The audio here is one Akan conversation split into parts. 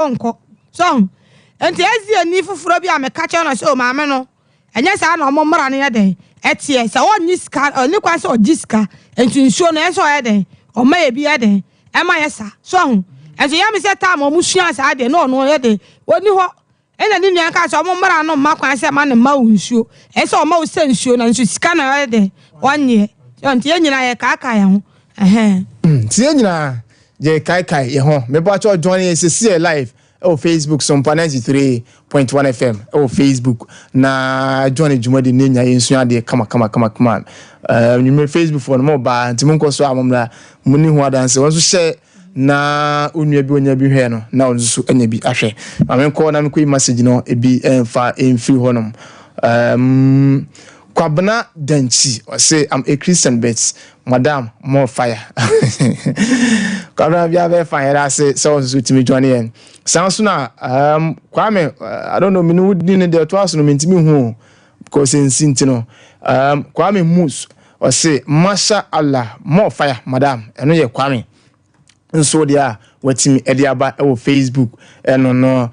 Ɔnkɔ. So ahu? Enti Asiani foforɔ bi a meka kyerɛ no sɛ, O maame no, ɛnyɛ saa na wɔn mmara no yɛ dɛn? Ɛteɛ. Sɛ ɔnnye sika, ɔnni kwan sɛ ɔgye sika. Enti nsuo no, ɛsɛ sɛ ɔyɛ dɛn? Ɔma yɛ bi yɛ dɛn? Ɛma yɛ sa. So ahu? Ɛnso ɛyɛ me sɛ time a wɔsuaa saa deɛ, na ɔno ɔyɛ dɛn? Ɔnni hɔ. Ɛnna ne nua kaa sɛ, Wɔn mmara no mma kwan sɛ ma ne mma wo nsuo. Ɛsɛ sɛ ɔma wo sɛ nsuo, nanso sika na ɔyɛ dɛn? Ɔnnyeɛ. So ahu? Nti yɛn nyinaa yɛkaakae yɛn ho. Ɛhɛn. Nti yɛn nyinaa yɛkaekae yɛn ho. Mepakyɛw join yɛn sesiɛ live ɛwɔ Facebook so mpa 93.1 FM ɛwɔ Facebook na join dwumadi ne nya yɛnsua adeɛ kama kama kama kama. Nwumere Facebook foɔ no mo ba nti mo nkɔ so a mo mmra mo ni ho adanse wɔn nso hyɛ na onua bi onya bi hwɛ no na ɔno nso anya bi ahwɛ. Ma menkɔ na menkɔ yi message no ebi ɛmfa ɛmfiri hɔnom. Um, Kwabena Dankyi ɔse I'm a Christian but madam more fire. Kwabena bia bɛyɛ fine yɛda ase sɛ wo nso tumi join yɛn. Saa nso na Kwame I don't know mene wo din no deɛ ɛtoa so no mentumi hu o because nsi nti no. Kwame Moose ɔse Masha Allah more fire madam ɛno yɛ Kwame nso deɛ a watumi de aba wɔ Facebook ɛno no.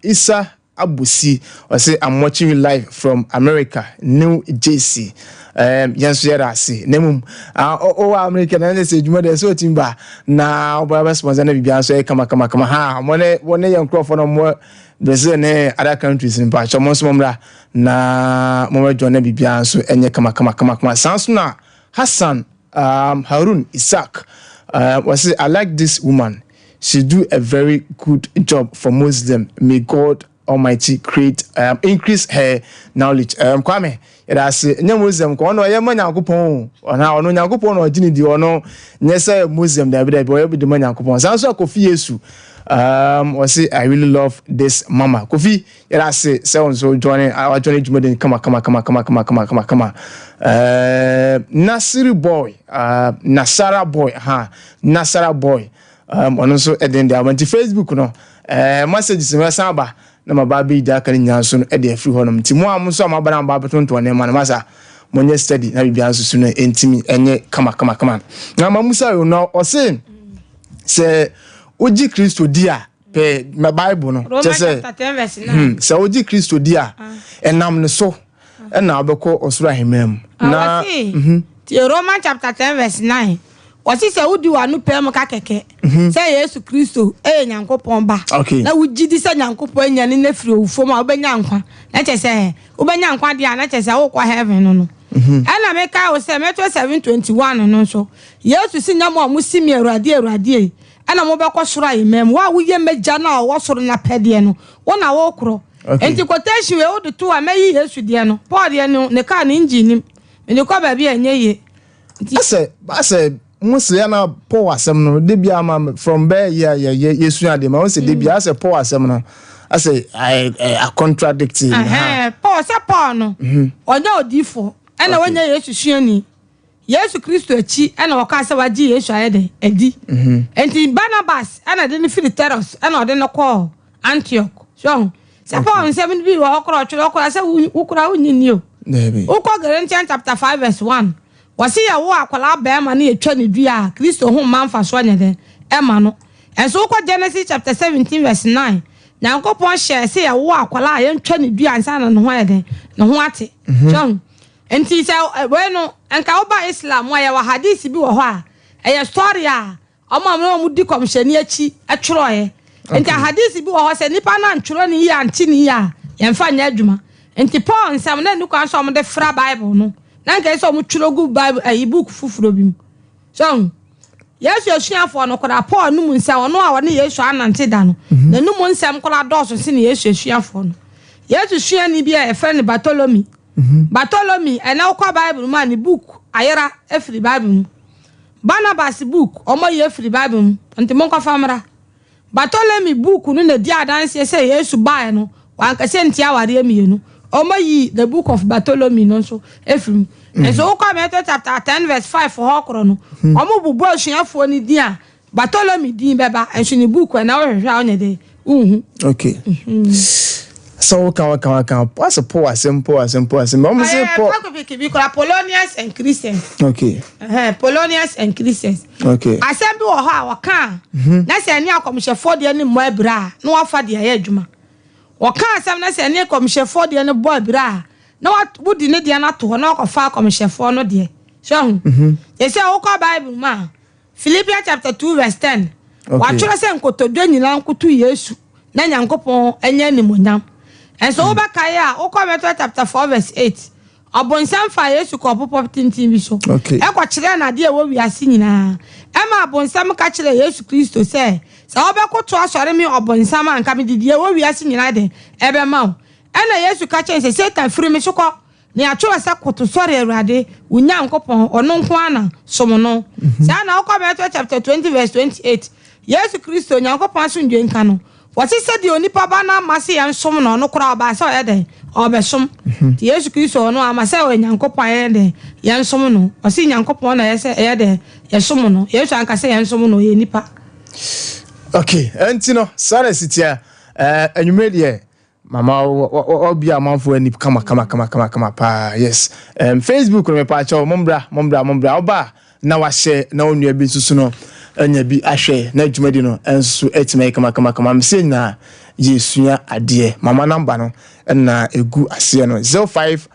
Isa Abusi ɔse I'm watching you live from America New Jersey um, yɛn nso yɛda ase na mmom ɔwɔ America na ɛne sɛ adwuma deɛ sɛ ɔtumi ba na ɔbɔ bɛ sponsor na biribiara nso ɛyɛ kama kama kama ha wɔn ne wɔn ne yɛn nkurɔfoɔ na wɔn Brazil ne other countries no mpakyɛ wɔn nso wɔn na wɔn adwa na biribiara nso ɛnyɛ kama kama kama kama saa nso na Hassan Harun Isaac wɔse I like this woman She do a very good job for Muslim may God Almighty create increase her knowledge. Kwame yɛda ase nyɛ Muslim kɔ ɔno ɔyɛ ma Nyankopɔn o ɔna ɔno Nyankopɔn na ɔgye ne di ɔno nyɛ sɛ Muslim dabi dabi ɔyɛ de ma Nyankopɔn saa nso a Kofi Yesu ɔse I really love this mama Kofi yɛda ase sɛ wo nso join join dwumadi kama kama kama kama kama kama kama kama Nasiri boy Nasara boy ha Nasara boy Ɔno nso ɛden de aba nti Facebook no ɛɛ messages no ɛsan aba na ma ba abɛyi deɛ aka no nyinaa nso no ɛde afiri hɔnom nti mo a mo nso a mo aba na mo ba abɛtontɔn nneɛma no masa mo nyɛ steady na biribiara nso so no ɛntumi ɛnyɛ kama kama kama na ma musa yɛ no ɔse sɛ wogye Kristo di a pɛ ma Bible no kyɛ sɛ sɛ wogye Kristo di a ɛnam ne so ɛna wobɛkɔ ɔsoro ahemman mu. Ah, na wɔse, mhm. tie Roman chapter 10 verse 9. Wɔse sɛ wodi w'ano pɛɛ mu ka kɛkɛ mhm. sɛ Yesu Kristo ɛyɛ Nyankopɔn ba na wogye di sɛ Nyankopɔn anya ne no afiri owufoɔ mu a wobɛnya nkwa na kyɛ sɛ wobɛnya nkwa deɛ a na kyɛ sɛ wokɔ heaven no no. Mhm. Ɛna mekae wo sɛ Matthew 7:21 no nso Yesu si nya mo a mosi me Awurade Awurade ei ɛna mobɛkɔ soro ahemman mu. Wo a woyɛ m'agya no a ɔwɔ soro no apɛdeɛ no wo na wokorɔ. Okay. Nti quotation wei wode to a mɛyi Yesu deɛ no. Paul deɛ no ne car no engine nim. Mede kɔ baabi a ɛnyɛ yie. Nti asɛ asɛ mo sɛ ya na Paul asɛm no de bia ma from bɛɛ yɛ yɛ yɛ yɛsua adeɛ ma wo sɛ de bia asɛ Paul asɛm no asɛ a contradict. Ɛhɛn Paul sɛ Paul no ɔnyɛ odiifoɔ ɛna ɔnyɛ Yesu suani. Yesu Kristo akyi na wɔkaa sɛ wagye Yesu ayɛ dɛn? Adi. Enti Barnabas na de no firi Teros na ɔde no kɔɔ Antioch. So ahu? Sɛ Paul nsɛm no bi wɔ hɔ koraa ɔtwerɛ koraa sɛ wo koraa wonnye nni o. Wokɔ Galatians chapter 5 verse 1, wɔse yɛwo akwadaa barima na yɛtwa ne dua a, Kristo ho mma mfasoɔ nyɛ dɛn? Ɛmma no. Ɛnso wokɔ Genesis chapter 17 verse 9, Nyankopɔn hyɛɛ sɛ yɛwo akwadaa a yɛntwa ne dua ansa na ne ho ayɛ dɛn? Ne ho ate. So ahu? Nti sɛ wei no nka woba Islam mu a yɛwɔ hadith bi wɔ hɔ a ɛyɛ story a wɔn a wɔn di kɔmhyɛni akyi twerɛeɛ. Nti hadith bi wɔ hɔ sɛ nipa no antwerɛ ne yie ante ne yie a yɛmfa nyɛ adwuma. Nti Paul nsɛm na ɛni kwan sɛ wɔde fra Bible no na nka ɛsɛ sɛ wɔtwerɛ gu Bible ayi book foforɔ bi mu. So Yesu asuafoɔ no koraa Paul anum nsɛm ɔno a ɔne Yesu anante da no n'anum nsɛm koraa dɔɔso sene Yesu asuafoɔ no. Yesu suani bi a yɛfrɛ no Bartolome Bartholomew, ɛnɛ wokɔ Bible mu a ne book ayera afiri Bible mu. Barnabas book wɔn ayi afiri Bible mu, nti monkɔfa mmra. Bartholomew book no na di adanseɛ sɛ Yesu baeɛ no wankasa ntia awareɛ mmienu. Wɔn ayi the book of Bartholomew no nso afiri mu. Nso wokɔ Matthew chapter 10 verse 5 hɔ korɔ no, wɔn bobɔ asuafoɔ no din a Bartholomew din bɛba, nso ne book ɛnɛ wohwehwɛ a wonyɛ dɛ wonhu. Okay. Sɛ woka woka woka asɛ Paul asɛm, Paul asɛm, Paul asɛm, ɔmo sɛ Ɛyɛ Paul. Topic bi koraa, Polonius and Christians. Polonius and Christians. Asɛm bi wɔ hɔ a wɔka a, na sɛ ɛne akɔmhyɛfoɔ deɛ no mmɔ abira a, na wafa deɛ ɛyɛ adwuma. Wɔka asɛm na sɛ ɛne akɔmhyɛfoɔ deɛ no bɔ abira a, na wodi ne deɛ no ato hɔ na wakɔfa akɔmhyɛfoɔ no deɛ. So ho. Sɛ wokɔ Bible mu a, Philippians chapter 2 verse 10. Watwerɛ sɛ nkotodwe nyinaa nkoto Yesu na Nyankopɔn anya animonyam. Ɛnso wobɛkae a, wokɔ Matthew chapter 4 verse 8. Ɔbonsam fa Yesu kɔ bepɔ tenten bi so. Ɛkɔ kyerɛ no adeɛ a ɛwɔ wiase nyinaa. Ɛma abonsam ka kyerɛ Yesu Kristo sɛ, sɛ wobɛkoto asɔre me ɔbonsam a, nka mede deɛ ɛwɔ wiase nyinaa de ɛbɛma wo. Ɛna Yesu ka kyerɛ no sɛ, Satan, firi me so kɔ. Na yɛatwerɛ sɛ, koto sɔre Awurade wo Nyankopɔn, ɔno nko ara na som no. Saa na wokɔ Matthew chapter 20 verse 28. Yesu Kristo, Nyankopɔn asomdwe nka no. Wɔse sɛdeɛ onipa ba no ama sɛ yɛnsom no, ɔno koraa ɔbaa sɛ ɔyɛ dɛn? Ɔrebɛsom. Nti Yesu Kristo ɔno ama sɛ ɔyɛ Nyankopɔn a yɛyɛ dɛn? Yɛnsom no. Ɔse Nyankopɔn na ɛyɛ sɛ ɛyɛ dɛn? Yɛsom no. Yesu anka sɛ yɛnsom no, ɔyɛ nipa. Okay, ɛnti no saa na ɛsi teɛ. Anwummerɛ deɛ mama ɔbi amanfoɔ ani kama kama kama kama kama paa. Yes, Facebook no mepa kyɛw, mombra mombra mombra, ɔba na wahyɛ na onua bi nso so no anya bi ahwɛ na dwumadi no nso atumi ayɛ kama kama kama. Mesɛ nyinaa yɛsua adeɛ. Mama number no na egu aseɛ no, 05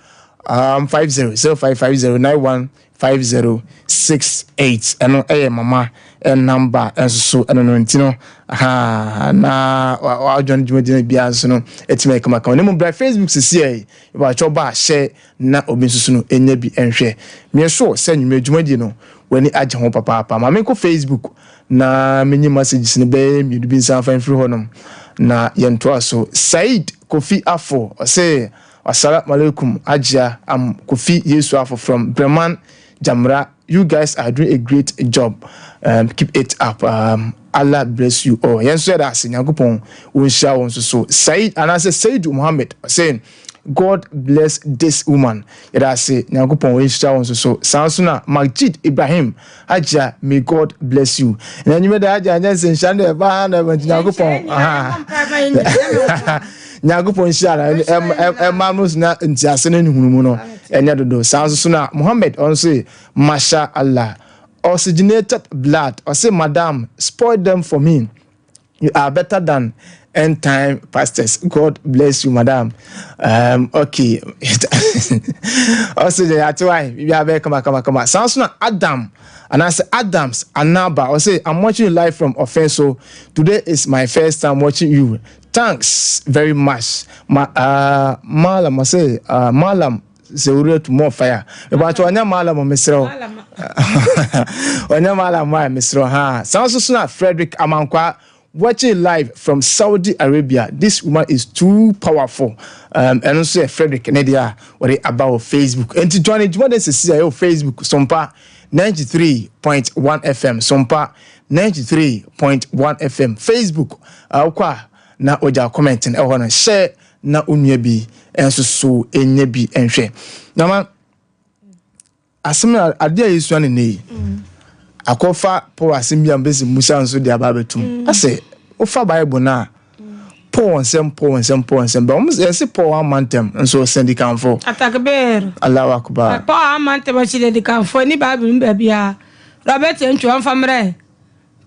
50 0550 91 5068, ɛno ɛyɛ mama number nso so ɛno no. Nti no ha na wadwɔn dwumadi no biara nso no ɛtumi ayɛ kamakama. Ne mu bra Facebook sisi ɛ ìbàkyɛw ba hyɛ na obi nso so no ɛnya bi nhwɛ. Mmea so sɛ nnwuma dwumadi no w'ani agye ho papaapa. Maame nkɔ Facebook na menyi messages no bɛyɛ mmienu bi nsa afa mfiri hɔnom na yɛntoa so. Said Kofi Afo ɔsɛ, "Assalamu alaikum, Ajia. I'm Kofi Yesu Afo from Breman Jamra. You guys are doing a great job. Keep it up. Allah bless you all." Yɛn nso yɛda ase, Nyankopɔn wɔnhyira wɔn nso so. Said anaasɛ Saidu Muhammad saying, "God bless this woman." Yɛda ase, Nyankopɔn wɔnhyira wɔn nso so. Saa nso na Majid Ibrahim, "Ajia, may God bless you." Na enyim da Ajia nyɛ nsɛnhyira no ɛba na ɛba nti Nyankopɔn aha. Nyankopɔn nhyira na ɛma no na ntiase ne nhunumu no ɛnyɛ dodo. Saa nso so na Muhammad ɔnso, "Masha Allah." Oxygenated Blood ɔse, "Madam, spoil them for me. You are better than end time pastors. God bless you, madam." Okay, ɔse deɛ yɛate wae, biribi abɛyɛ kama kama kama. Saa nso na Adam anaasɛ Adams Anaba ɔse, "I'm watching you live from Offinso. Today is my first time watching you. Thanks very much." Ma Malam ɔse, "Malam Sewuretu, more fire." Mepakyɛ ɔnyɛ malam, mesrɛ wo, ɔnyɛ malam a, mesrɛ ha. Saa nso so na Frederick Amankwa, "Watching live from Saudi Arabia. This woman is too powerful." Ɛno nso yɛ Frederick ne deɛ a wɔde aba wɔ Facebook. Nti join dwuma de sisi a ɛwɔ Facebook, Sompa 93.1 FM, Sompa 93.1 FM Facebook. Wokɔ a na ogya comment no ɛwɔ hɔ no, hyɛ na onua bi nso so nya bi nhwɛ. Nama asɛm a adeɛ a yɛsua ne nne yi akɔfa Paul asɛm bi a mbɛsi musa nso de aba abɛtum asɛ wofa Bible no a, Paul nsɛm, Paul nsɛm, Paul nsɛm bɛ wɔn yɛsi Paul ama ntɛm nso ɔsɛn di kanfo. Atakbir. Allahu Akbar. Paul ama ntɛm ɔsi di kanfo ni Bible mu baabi a Robert Ntwi wɔn fa mmerɛ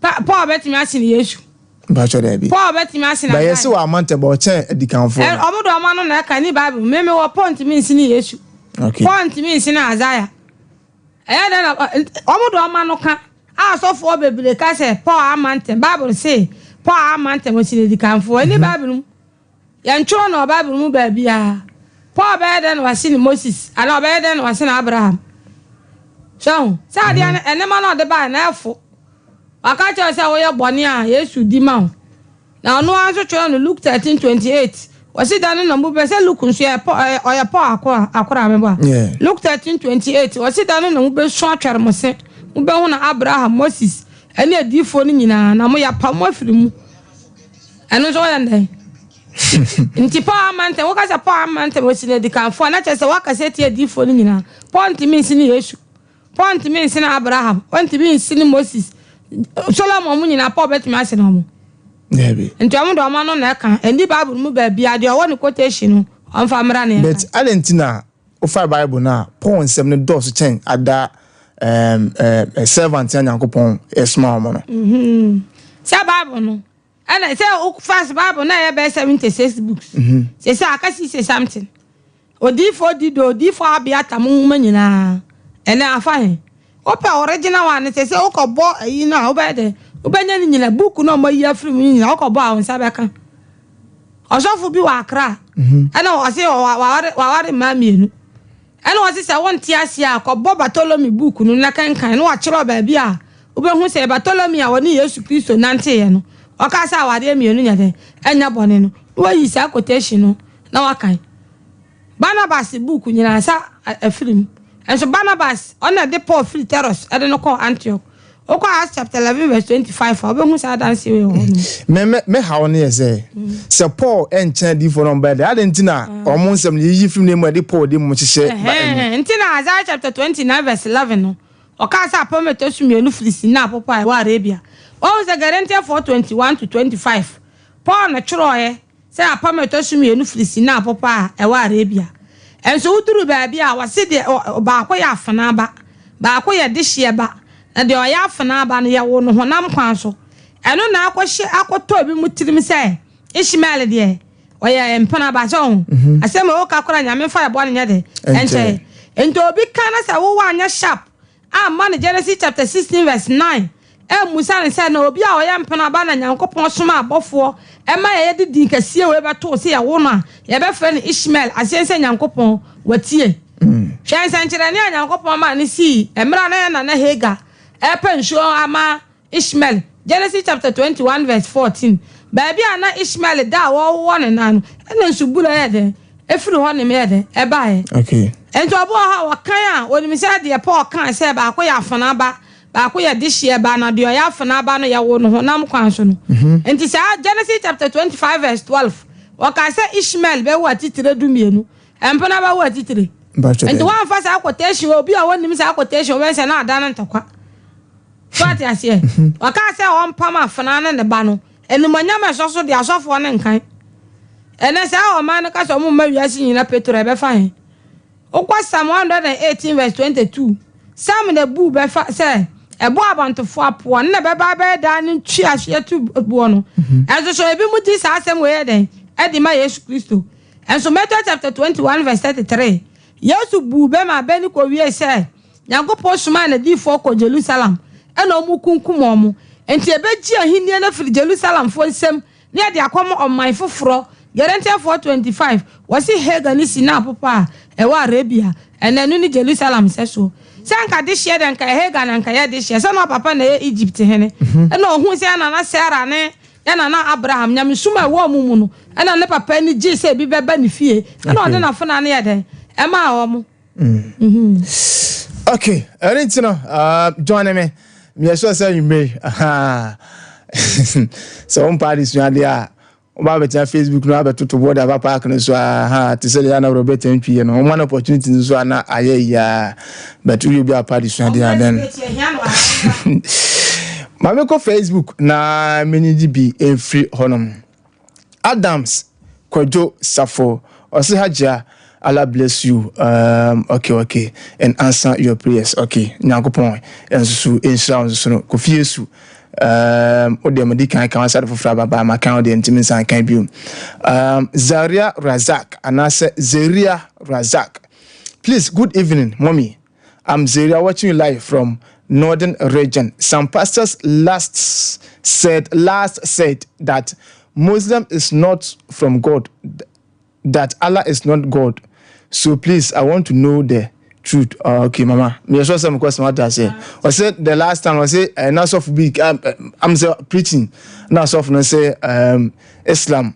Paul bɛtumi asene Yesu. Mpatsɔ dɛbi. Paul bɛtumi asene. Bɛyɛ sɛ wɔ ama ntɛm bɛ ɔkyɛn adi kanfo. Ɛ ɔmo de ɔmo ano na ɛka ni Bible mímí wɔ Paul ntumi nsini Yesu. Paul ntumi nsini Isaiah. Ɛyɛ dɛ na ɔmo de ɔmo ano ka a asɔfoɔ bebree ka sɛ Paul ama ntɛm. Bible se Paul ama ntɛm ɔsi adi kanfo ɛni Bible mu. Yɛntwerɛ no wɔ Bible mu baabiara. Paul bɛyɛ dɛn na wase ne Moses anaa ɔbɛyɛ dɛn na wase ne Abraham? So ho sɛ adeɛ no ɛnema no ɔde baeɛ na ɛfo. Waka kyerɛ sɛ woyɛ bɔne a Yesu di ma wo. Na ɔno ara nso twerɛ no Luke 13:28. Wɔsi da no na mo bɛ sɛ Luke nso yɛ Paul ɔyɛ Paul akora akora mebɔ a. Luke 13:28 wɔsi da no na mo bɛ su atwɛre mo se mo bɛ hu na Abraham, Moses ɛne adiifoɔ no nyinaa na mo yɛ apam mo afiri mu. Ɛno nso wɔyɛ ndɛn? Nti Paul ama ntɛm, woka sɛ Paul ama ntɛm osi no adikanfoɔ a, na kyerɛ sɛ woakasa atia adiyifoɔ no nyinaa. Paul ntumi nsene Yesu. Paul ntumi nsene Abraham. Ɔntumi nsene Moses. Solomon mu nyinaa Paul bɛtumi asene wɔn. Dabi. Nti ɔmo de ɔmo ano na ɛka. Ɛnni Bible mu baabiara, deɛ ɔwɔ ne quotation no, ɔmfa mmra na yɛnka. But adɛn nti na wofa Bible no a, Paul nsɛm no dɔɔso kyɛn ada um, um, servant a Nyankopɔn ɛsoma wɔn no? Sɛ Bible no, ɛna sɛ first Bible na ɛyɛ bɛyɛ 76 books. Sɛ aka 60 something. Odiyifoɔ Dido, odiyifoɔ Abiatar mo nwoma nyinaa, ɛnɛ afa he? Wopɛ original one no, sɛ wokɔbɔ ayi no a, wobɛyɛ dɛ, wobɛnya no nyina, book no a ɔmayi afiri mu no nyina, wokɔbɔ a wo nsa bɛka. Ɔsɔfo bi wɔ Accra, ɛna ɔse waware mmaa mmienu. Ɛna ɔse sɛ wonte aseɛ a, kɔbɔ Bartholomew book no na kenkan, na wakyerɛw baabi a wobɛhu sɛ Bartholomew a ɔne Yesu Kristo nanteeɛ no, ɔkaa sɛ awareɛ mmienu nyɛ dɛn, ɛnyɛ bɔne no, na wayi saa quotation no na wakan. Barnabas book nyinaa sa afiri mu. Nso Barnabas, ɔna de Paul firi Teros ɛde no kɔɔ Antioch. Wokɔ Acts chapter 11 verse 25 a, wobɛhu saa adanseɛ wei wɔ hɔ nom. Me haw no yɛ sɛ Paul ɛnkyɛn adiyifoɔ no ɔmbɛyɛ dɛ, adɛn nti na ɔmo nsɛm no yɛyiyi firi mu na ɛde Paul de mu hyehyɛ ba ɛmu? Nti na Isaiah chapter 29 verse 11 no, ɔkaa sɛ apam a ɛtɔ so mmienu firi Sinai bepɔ a ɛwɔ Arabia. Wɔhu sɛ Galatians 4:21 to 25, Paul na twerɛeɛ sɛ apam a ɛtɔ so mmienu firi Sinai bepɔ a ɛwɔ Arabia. Nso woduru baabi a wɔse deɛ baako yɛ afenaa ba, baako yɛ dehyeɛ ba, na deɛ ɔyɛ afenaa ba no yɛwo no honam kwan so. Ɛno na akɔhyɛ akɔtɔ bi mu tirim sɛ Ishmael deɛ ɔyɛ mpena ba sɛ ɔho. Asɛm a woka koraa Nyame mfa yɛ bɔne nyɛ de ɛnkyɛ. Nti obi ka na sɛ wowɔ anyɛ sharp amma no Genesis chapter 16 verse 9 ɛmmusa ne sɛ na obi a ɔyɛ mpena ba na Nyankopɔn soma abɔfoɔ ɛma yɛyɛ de din kɛseɛ wei bɛtoo sɛ yɛwo no a yɛbɛfrɛ no Ishmael, aseɛ sɛ Nyankopɔn watie. Hwɛ nsɛnkyerɛnne a Nyankopɔn maa no sii mmerɛ a na yɛ nana Hagar ɛpɛ nsuo ama Ishmael. Genesis chapter 21 verse 14. Baabi a na Ishmael da a wɔwɔ ne nan no, ɛna nsubura yɛ dɛn ɛfiri hɔ nem yɛ dɛn ɛbaeɛ. Nti ɔbɔ hɔ a wɔkan a wɔnim sɛ deɛ Paul kaa sɛ baako yɛ afenaa ba, baako yɛ dehyeɛ ba, na deɛ ɔyɛ afenaa ba no yɛwo no honam kwan so no. Nti saa Genesis chapter 25 verse 12, wɔkaa sɛ Ishmael bɛwo atitire 12, mpena bɛwo atitire. Nti wɔamfa saa quotation, obi a wɔnim saa quotation wɔbɛn sɛ na ada no ntɔkwa. So ate aseɛ? Wɔkaa sɛ ɔmpam afenaa ne ne ba no, animonyam a ɛsɔ so deɛ asɔfoɔ ne nkan. Ɛnɛ saa ɔman no ka sɛ ɔmo mma wiase nyina petro ɛbɛfa he. Wokɔ Psalm 118 verse 22, Psalm na bu bɛfa sɛ ɛbɔ abɔntofoɔ apoɔ ne na bɛba bɛyɛ daa ne ntwi to boɔ no. Ɛnso so ebi mu di saa asɛm wei yɛ dɛn ɛde ma Yesu Kristo. Ɛnso Matthew chapter 21 verse 33, Yesu buu bɛma bɛ ne kɔwie sɛ Nyankopɔn somaa n'adiyifoɔ kɔ Jerusalem ɛna ɔmo kunkum ɔmo. Nti ebegye ahenni no afiri Jerusalemfoɔ nsam ne yɛde akɔma ɔman foforɔ. Galatians 4:25, wɔsi Hagar ne Sinai bepɔ a ɛwɔ Arabia, ɛna ɛno ne Jerusalem sɛsoɔ. Sɛ anka dehyeɛ deɛ anka Hagar na anka yɛ dehyeɛ, sɛ na ɔpapa na ɛyɛ Egypt hene. Ɛna ohun sɛ ɛna Sarah ne ɛna na Abraham nyamesom a ɛwɔ ɔmo mu no, ɛna ne papa ani gye sɛ ebi bɛba ne fie, ɛna ɔde n'afenaa no yɛ dɛn ɛmaa wɔn. Okay, ɛne nti no, join me. Meyɛ sure sɛ anwummere sɛ wompa adesua deɛ a, woba abɛtena Facebook no abɛtoto board aba park no so a, te sɛ deɛ ana Robert Antwi no, woma no opportunity nso a na ayɛ yia, but woyɛ obi a pa adesua deɛ a, then ma mekɔ Facebook na menyigye bi mfiri hɔnom. Adams Kwadwo Safo ɔse, "Hajia, Allah bless you okay and answer your prayers." Okay, Nyankopɔn nso so nhyira wo nso so no. Kofi Yesu, wode mede kan kan wasade foforɔ aba ba ma kan wode ntimi nsan kan bio. Zaria Razak anaasɛ Zeria Razak, "Please, good evening, mommy. I'm Zeria, watching you live from Northern Region. Some pastors last said that Muslim is not from God, that Allah is not God. So please, I want to know the truth." Okay, mama. Me sure some question what I say. I said the last time I say na so big I'm say preaching. Na so no say Islam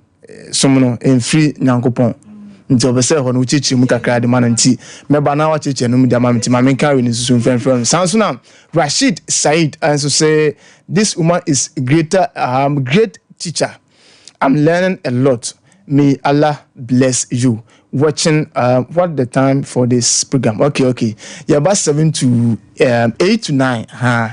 som no mfiri Nyankopɔn. Nti ɔbɛ sɛ hɔ no wokyerɛkyerɛ mu kakra de ma no, nti mɛba na wakyerɛkyerɛ no mu de ama me, nti ma menka wei no nsusu mfrɛmfrɛ no. Saa nso na Rashid Said nso sɛ, "This woman is great teacher. I'm learning a lot. May Allah bless you. Watching what the time for this program?" Okay. Yeah, about 7 to 8 to 9. Huh?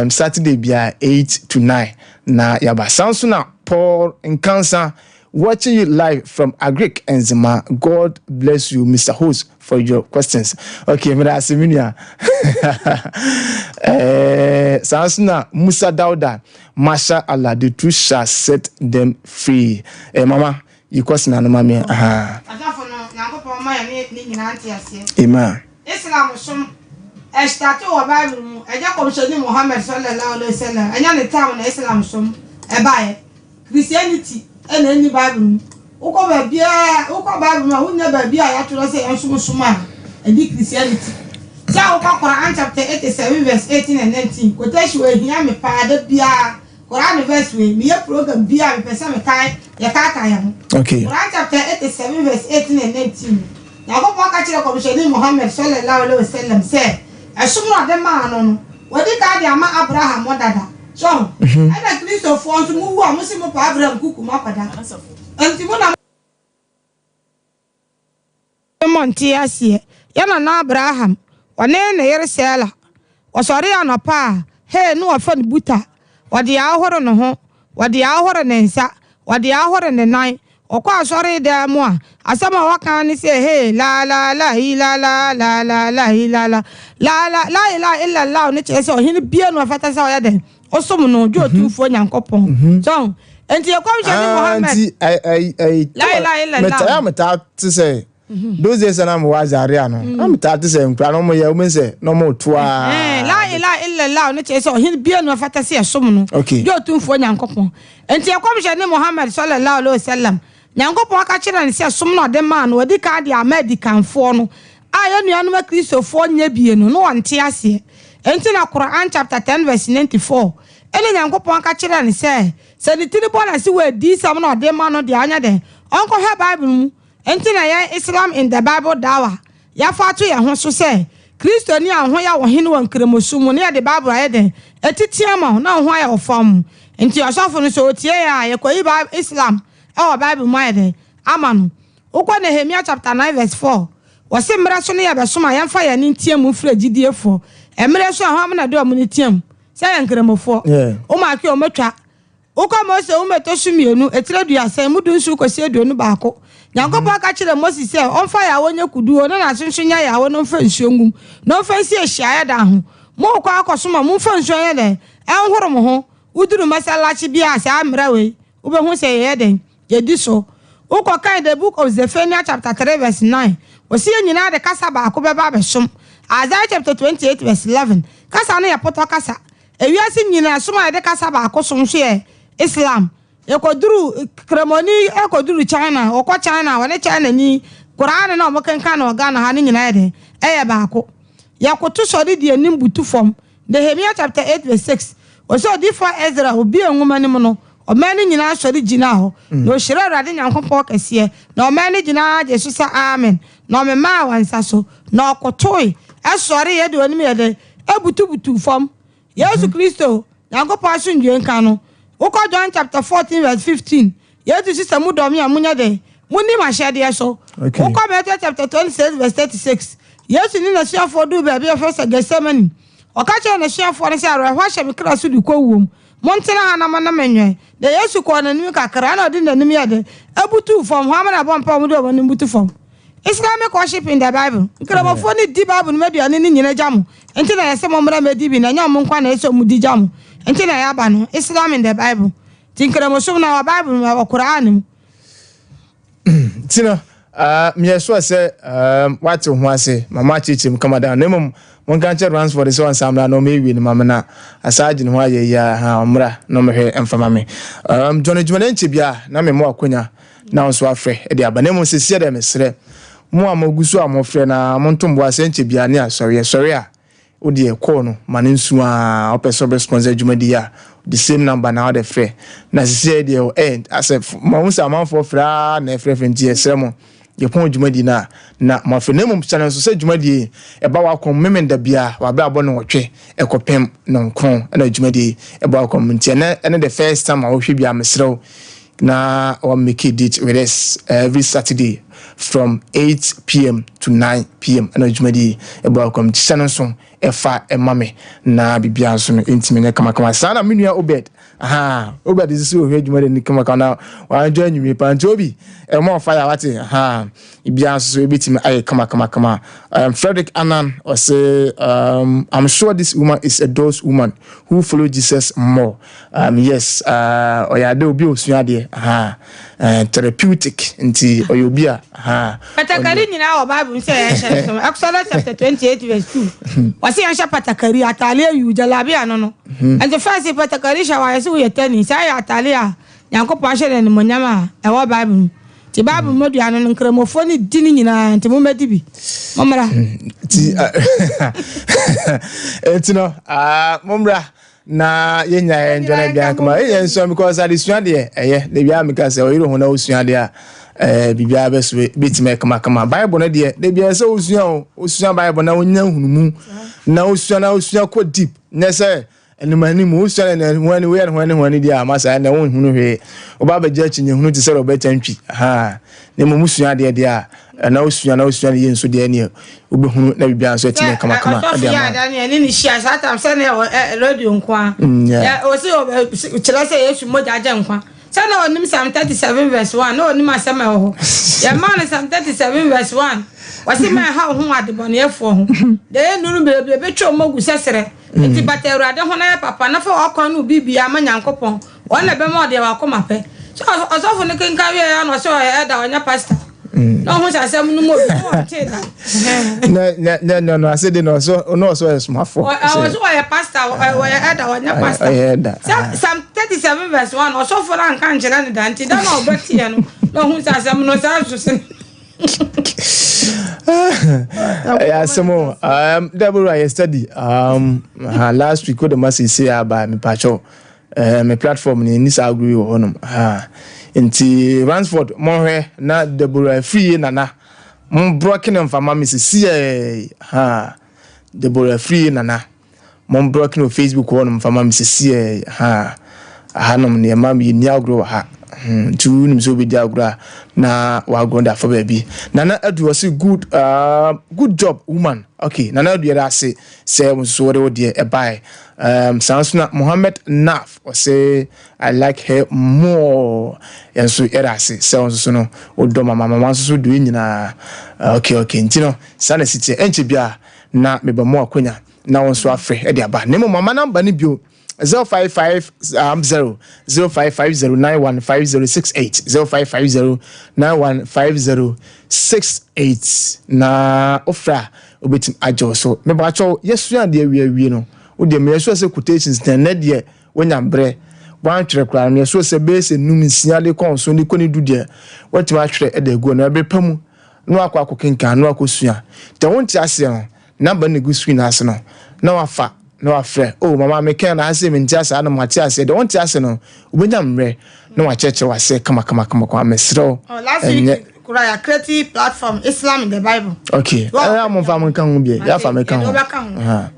Saturday be 8 to 9. Na yaba. Sounds na. Paul Nkansa, watching you live from Agric and Zima. God bless you, Mr. Host, for your questions. Okay, meda ase, me nua. Saa nso na Musa Dauda, "Masha Allah, the truth shall set them free." Mama, you question ano ma me. Aha. Asafo no, Nyankopɔn ma yɛ ne nyinaa nte aseɛ. Amen. Islam som ɛstart wɔ Bible mu. Ɛnyɛ Kɔmhyɛni Muhammad sallallahu alaihi wasallam, ɛnyɛ ne tam na Islam som ɛbaeɛ. Christianity ɛna ɛni Bible mu. Wokɔ baabiaa, wokɔ Bible mu a, wonya baabi a yɛatwerɛ sɛ yɛnsom som a ɛdi Christianity. Sɛ wokɔ Quran chapter 87 verse 18 and 19, quotation wɔ ehia me paa. Da biara Quran verse wei, meyɛ program biara, mepɛ sɛ mekae, yɛkaaka yɛn ho. Quran chapter 87 verse 18 and 19, Nyankopɔn ka kyerɛ Kɔmhyɛni Muhammad sallallahu alaihi wasallam sɛ ɛsom no ɔde maa no, wɔde ka de ama Abraham dada so. Ɛna Kristofoɔ nso, mo wu a, mo si mo pa Abraham kuku mo akɔda, nti mo na mo nte aseɛ. Yɛ nana Abraham, ɔne ne yere Sara, wɔsɔre anɔpa a, hei, ne wɔfa ne buta, wɔde ahoro ne ho, wɔde ahoro ne nsa, wɔde ahoro ne nan. Ɔkɔ asɔre dan mu a, asɛm a wɔka ne sɛ, "Hey, la la la la la la la la la la la la la ilaha illallah." Ne kyerɛ sɛ ɔhene bia no ɔfata sɛ ɔyɛ dɛn, ɔsom no dwe Otumfoɔ Nyankopɔn so. Nti ɛkɔmhyɛ ne Mohammed Nti ai La ilaha illallah. Metaa metaa te sɛ those days na mewɔ Azaria no, na metaa te sɛ nkura na ɔmo yɛ ɔmo sɛ na ɔmo to a. La ilaha illallah ne kyerɛ sɛ ɔhene bia no ɔfata sɛ yɛsom no dwe Otumfoɔ Nyankopɔn. Nti ɛkɔmhyɛ ne Mohammed sallallahu alaihi wasallam, Nyankopɔn ka kyerɛ no sɛ som no ɔde maa no, wɔdi kan de ama adikanfoɔ no a yɛn nuanom Akristofoɔ nyɛ bie no na wɔnte aseɛ. Nti na Quran chapter 10 verse 94 ɛne Nyankopɔn ka kyerɛ no sɛ ne tiri bɔ n'ase wɔ adiisɛm na ɔde ma no deɛ, ɔnyɛ dɛn, ɔnkɔhwɛ Bible mu. Nti na yɛn Islam in the Bible Dawa, yɛafa ato yɛn ho so sɛ Kristoni a ho yɛ wo hene wɔ nkramosu mu ne yɛde Bible ayɛ dɛn ɛtete ama wo na wo ho ayɛ wo fam. Nti ɔsɔfo no, sɛ otie yɛ a, yɛkɔyi Islam ɛwɔ Bible mu ayɛ dɛn ama no. Wokɔ Nehemia chapter 9 verse 4, wɔse mmerɛ so no yɛbɛsom a, yɛmfa yɛn ne nteam mu mfiri agyidiefoɔ. Mmerɛ so a hɔ na de ɔmo ne team sɛ yɛ nkramofoɔ. Womaake ɔmɔtwa. Wokɔ Mose womɛtɔ so mmienu, etire 30 mu 17 kɔsi 21, Nyankopɔn ka kyerɛ Mose sɛ ɔmfa yàwó nyɛ kuduo na n'ase nso nyɛ yàwó no, mfa nsuo ngum na ɔmfa nsi ahyiaeɛ dan ho. Mokɔ akɔsom a, momfa nsuo nyɛ dɛn, ɛnhoro mo ho. Woduru masalakyi bi a, saa mmerɛ wei wobɛhu sɛ yɛyɛ dɛn, yɛdi so. Wokɔ kan the Book of Zephaniah chapter 3 verse 9, wɔsi yɛn nyinaa de kasa baako bɛba abɛsom. Isaiah chapter 28 verse 11, kasa no yɛ pɔtɔ kasa. Ewiase nyinaa som a yɛde kasa baako som nso yɛ Islam. Yɛkɔduru kramoni, ɛkɔduru China, wɔkɔ China, wɔne China ni Koran na wɔn kenkan na Ghana ha ne nyinaa yɛ dɛn, ɛyɛ baako. Yɛkoto sɔre di anim butu fam. Nehemia chapter 8 verse 6, wɔsɛ odiifoɔ Ezra obi nwoma no mu no, ɔman no nyinaa sɔre gyina hɔ na ɔhyira Awurade Nyankopɔn kɛseɛ, na ɔman no nyinaa gye so sɛ amen, na ɔmemaa wɔn nsa so na ɔkotoe ɛsɔre yɛ de wɔn yɛ dɛ ebutubutu fam. Yesu Kristo, Nyankopɔn asomdwe nka no, wokɔ John chapter 14 verse 15, Yesu sisɛ mu dɔm a munyɛ dɛ munnim ahyɛdeɛ so. Wokɔ Matthew chapter 26 verse 36, Yesu ne n'asuafoɔ duu baabi a yɛfrɛ sɛ Gethsemane. Ɔka kyerɛ n'asuafoɔ no sɛ, "Awerɛhoɔ ahyɛ me kra so de kɔ wuom, montena ha na mo ne me nwɛn." Na Yesu kɔɔ n'anim kakra na ɔde n'anim yɛ de ebutu fam hɔ ama na bɔ mpa wɔn de wɔn anim butu fam. Islamic worship in the Bible. Nkramofoɔ no di Bible no mu aduane no nyina gya mo. Nti na yɛsɛ mo mmra mɛdi bi, na ɛnyɛ ɔmo nkwa na ɛsɛ ɔmo di gya mo. Nti na yɛaba no Islam in the Bible. Nti nkramosom na wɔ Bible mu, ɛwɔ Koran mu. Nti no meyɛ sure sɛ wate wo ho ase ma moakyerɛkyerɛ mu kama da. Na mmom monka nkyerɛ Ransford sɛ ɔnsa mmra na ɔmɛwie no ma me, na asa agye ne ho ayɛ yi a ha ɔmmra na ɔmɛhwɛ mfa ma me. John adwuma no nkyɛ bia na memmɔ akonya na wo nso afrɛ de aba. Na mmom sɛsiɛ dɛ, mesrɛ mo a mogu so a mofrɛ na monto mboa sɛ nkyɛ bia ne asɔre yɛsɔre a, wodeɛ kɔɔ no ma no nsu a wopɛ sɛ wobɛsponsor dwumadi a, the same number na wode frɛ. Na sisiɛ deɛ asɛ ma wo sɛ amanfoɔ frɛ a na ɛfrɛfrɛ, nti yɛsrɛ mo, yɛpɔn dwumadi no a na moafrɛ. Na mmom hyɛ no nso sɛ dwumadi ɛba wakɔm memenda bia wabrɛ no wɔtwe ɛkɔpem 9 ɛna dwumadi ɛba wakɔm. Nti ɛnɛ ɛne the first time a wohwɛ bia, mesrɛ wo na wa make it date with us every Saturday from 8 p.m. to 9 p.m. ɛna dwumadi ɛba wakɔm. Nti hyɛ no nso ɛfa ɛma me na biribiara nso no ɛntumi nyɛ kamakama saa. Na me nua Obed. Aha, Obed sisi ohwɛ adwuma de ni kama kama na wanjɔ anwumire pa nti Obi ɛmɔ fire wate. Aha, ibiara nso so ebetumi ayɛ kama kama kama. Frederick Annan ɔse I'm sure this woman is a dose woman who follow Jesus more. Yes, ɔyɛ ade obi a osua adeɛ. Aha, therapeutic nti ɔyɛ obi a aha. Patakari nyinaa wɔ Bible mu sɛ yɛnhyɛ nso. Exodus chapter 28 verse 2. Wɔse yɛnhyɛ patakari, ataale ayu, jalabia no no. Nti first patakari hyɛ wɔ ayɛ sɛ woyɛ tani. Saa yɛ ataale a Nyankopɔn ahyɛ no animuonyam a ɛwɔ Bible mu. Nti Bible mu aduane no nkramofoɔ no di ne nyinaa nti mommɛdi bi. Mommra. Nti nti no mommra na yɛnya yɛn dwene aduane kama yɛnya nsua because adesua deɛ ɛyɛ da biara meka sɛ ɔyere ho na wosua deɛ a biribiara bɛso bɛtumi kamakama. Bible no deɛ da biara sɛ wosua o, wosua Bible na wonya nhunumu na wosua na wosua kɔ deep nyɛ sɛ anim anim wosua ne ho ani woyɛ ne ho ani ho ani deɛ ama saa na wonhunu hwee woba abɛgye akyi nyɛ hunu te sɛ Roberta Ntwi ha na mmom wosua adeɛ deɛ a na wosua na wosua ne yie nso deɛ neɛ wobɛhunu na biribiara nso atumi kamakama ɛde ama. Ɔsɔfo yɛ ada ne ɛne ne hyia saa tam sɛ ne ɛwɔ radio nko a ɔsi kyerɛ sɛ Yesu mogya gye nkwa sɛ na ɔnim Psalm 37 verse 1 na ɔnim asɛm a ɛwɔ hɔ yɛmaa no Psalm 37 verse 1 wɔsi ma ɛha wo ho adebɔneyɛfoɔ ho deɛ yɛ nnuru bebree bɛtwa wɔn agu sɛ serɛ. Enti bata Awurade ho na yɛ papa, na fa w'akwan ne wo biribiara ma Nyankopɔn, ɔno na ɛbɛma wo deɛ w'akoma pɛ. So ɔsɔfo no kenkan wieɛ a na ɔsɛ ɔyɛ elder, ɔnyɛ pastor. Na ɔhu sɛ asɛm no mu obi na ɔntee da. Na na na no ase de na ɔsɛ na ɔsɛ ɔyɛ somafo. Ɔsɛ ɔyɛ pastor, ɔyɛ elder, ɔnyɛ pastor. Ɔyɛ elder. Sɛ Psalm 37 verse 1 ɔsɔfo no anka nkyerɛ no da nti da na ɔbɛteɛ no na ɔhu sɛ asɛm no saa so sene. Ɛyɛ asɛm o. Deborah yɛ study last week wode ma seesei aba mepakyɛw me platform no ɛni saa agorɔ yi wɔ hɔnom ha nti Ransford monhwɛ na Deborah afiri nana mombrɔke no mfama me sesiɛ ha Deborah afiri nana Mo block no wɔ Facebook hɔ nom fa ma me sesiɛ haa ahanom no yɛma yɛnni agorɔ wɔ ha hmm nti wonim sɛ wobɛdi agorɔ a na wagorɔ de afa baabi. Nana Adu ɔse good uh, good job woman okay Nana Adu yɛda ase sɛ wo nso wode wo deɛ ɛbae um, saa nso na Mohammed Naf ɔse I like her more yɛn nso yɛda ase sɛ wo nso so no wodɔ mama mama nso so deɛ nyinaa okay okay nti no saa na ɛsi teɛ ɛnkyɛ biara na meba mu akonya na wo nso afrɛ de aba na mmom mama namba no bio 0550 0550 915068 0550 915068 na wofrɛ a wobɛtumi agye wo so mebakyɛw yɛsua adeɛ awie awie no wodeɛ meyɛ sure sɛ quotations na ɛnɛ deɛ wonya mbrɛ woantwerɛ koraa no meyɛ sure sɛ bɛyɛ sɛ num nsia de kɔ nson de kɔ ne du deɛ woatumi atwerɛ de agu no ɛberɛ pa mu na wakɔ akɔkenkan na wakɔsua deɛ wonte aseɛ no number no gu screen ase no na wafa na wafrɛ oh mama mekɛn na ase mente ase ano mate aseɛ deɛ wonte ase no wobɛnya mmerɛ na wakyerɛkyerɛ waseɛ kama kama kama kama mesrɛ wo. Oh, last week kura ya create platform Islam in the Bible. Okay. Ɛyɛ a momfa mo nka ho bi. Yɛafa me ka ho.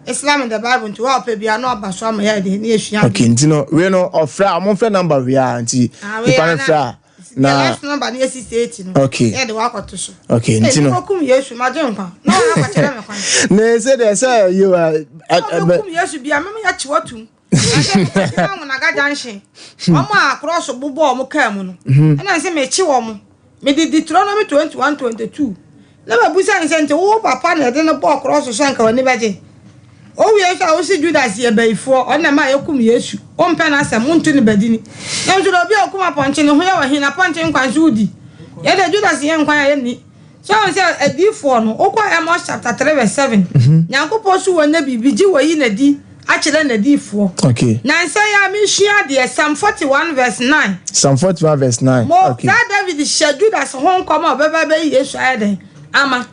Islam in the Bible nti wa ɔpɛ bia na ɔba so ama yɛ de ne yɛsua. Okay, nti no wei no ɔfrɛ a momfrɛ number wei a nti nipa no frɛ a na last number no yɛ 68 no. Okay. Yɛ de wakɔto so. Okay, nti no. Kum Yesu ma gye nkwa. Na wɔn akɔkyerɛ me kwan. Na ɛsɛ deɛ sɛ yi wa. Kum Yesu bia mɛmɛ yɛ kye watum. Ɛsɛ mo naga junction. Wɔn a cross bobɔ wɔn kaa mu no. Ɛna nsɛ mekye wɔn. Mede Deuteronomy 21 22. Na mabusa ne sɛ nti wo papa na ɛde no bɔɔ cross so anka w'ani bɛgye. Owie nso a wosi Judas yɛ bayifoɔ, ɔno na ɛma yɛkum Yesu. Wompɛ n'asɛm, wonto ne badini. Nanso na obi a okum apɔnkye ne ho yɛ ɔhe na apɔnkye nkwa nso wodi. Yɛde Judas yɛ nkwan a yɛnni. So woahu sɛ adiyifoɔ no, wokɔ Amos chapter 3 verse 7, Nyankopɔn so wɔnyɛ biribi gye wɔyi n'adi akyerɛ n'adiyifoɔ. Okay. Nansa yi a mesua adeɛ, Psalm 41 verse 9. Psalm 41 verse 9. Mo, okay. Saa David hyɛ Judas ho nkɔm a ɔbɛba bɛyi Yesu ayɛ dɛn ama.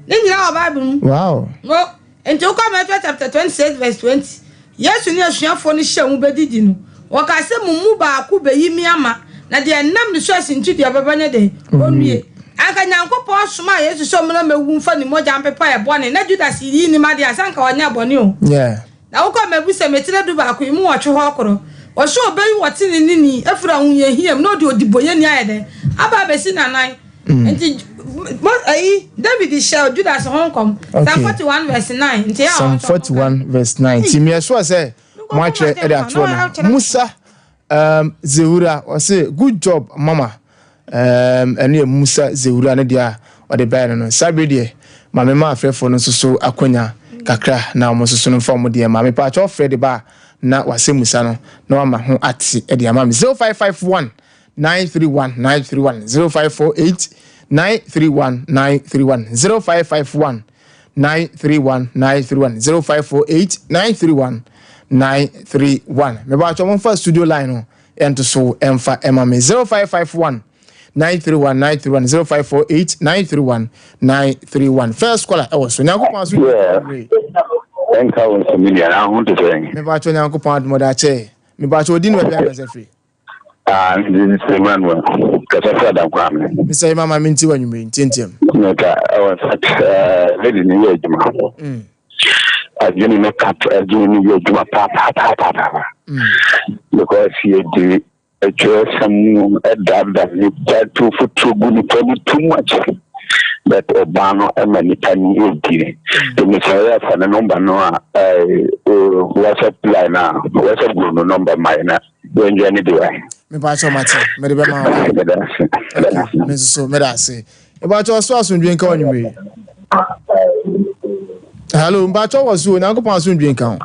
Ne nyinaa wɔ Bible mu. Wow. Mo, nti wokɔ Matthew chapter 26 verse 20. Yesu ne asuafoɔ no hyia mu bɛdidi no, wɔkaa sɛ, Mo mu baako bɛyi me ama, na deɛ ɛnam ne so asintidua bɛba nyɛ dɛn? Ɔnnue. Anka Nyankopɔn somaa Yesu sɛ ɔmmra mmɛwu mfa ne mogya mpepa yɛn bɔne, na Judas yi nnim adeɛ a, sɛ anka ɔnyɛɛ bɔne o. Na wokɔ Mmebusɛm etire dubaako yi mu nwɔtwe hɔ koro, ɔse ɔbɛyi ɔteneneeni afiri ahohiahia mu na ɔde ɔdebɔnyɛni ayɛ dɛn? Aba abɛsi n'anan. Nti ayi David hyɛ Judas ho nkɔm. Psalm 41 verse 9. Nti Psalm 41 verse 9. Nti meyɛ sure sɛ moatwerɛ de atoɔ no. Musa. Zewura ɔse good job mama. Ɛno yɛ Musa Zewura ne deɛ a ɔde baeɛ no no. Saa bere deɛ ma mema afrɛfoɔ no nso so akwanya kakra na wɔn nso so no mfa wɔn deɛ ma. Mepaakyɛw frɛ de ba a na wasɛ Musa no na wama ho ate de ama me. 0551 931 931 0548 931 931 0551 931 931 0548 931 931. Mepaakyɛw momfa studio line no ɛnto so ɛmfa ɛma me. 0551 931 931 0548 931 931. First caller ɛwɔ so. Nyankopɔn aso. Ɛnka wo nso me nua, na ho te sɛn? Mepaakyɛw, Nyankopɔn adom ɔde akyɛ. Mepaakyɛw, odi ne baabi akasa firi? Ah, Mr. Emmanuel, kasa firi Adankwa me. Mr. Emmanuel, mente w'anwummere ntiantiam. Meka ɛwɔ sɛ lady ne yɛ adwuma. Adwene no kat, adwene no yɛ adwuma paapaapaapaapa. Because yɛde atwerɛsɛm no ɛdaadaa nipa to fotuo gu nipa no too much. But ɔbaa no ɛma nipa no yɛ die. Nti sɛ ɔyɛ afa ne number no a, WhatsApp line a, WhatsApp group no number ma yɛ na yɛndwa ne bi wa. Mepaakyɛw, mate, mede bɛma wo. Meda ase. Meda ase. Me nso so meda ase. Mepaakyɛw, ɔso asomdwe nka w'anwummere. Hello, mpaakyɛw, wɔ so o, Nyankopɔn asomdwe nka ho.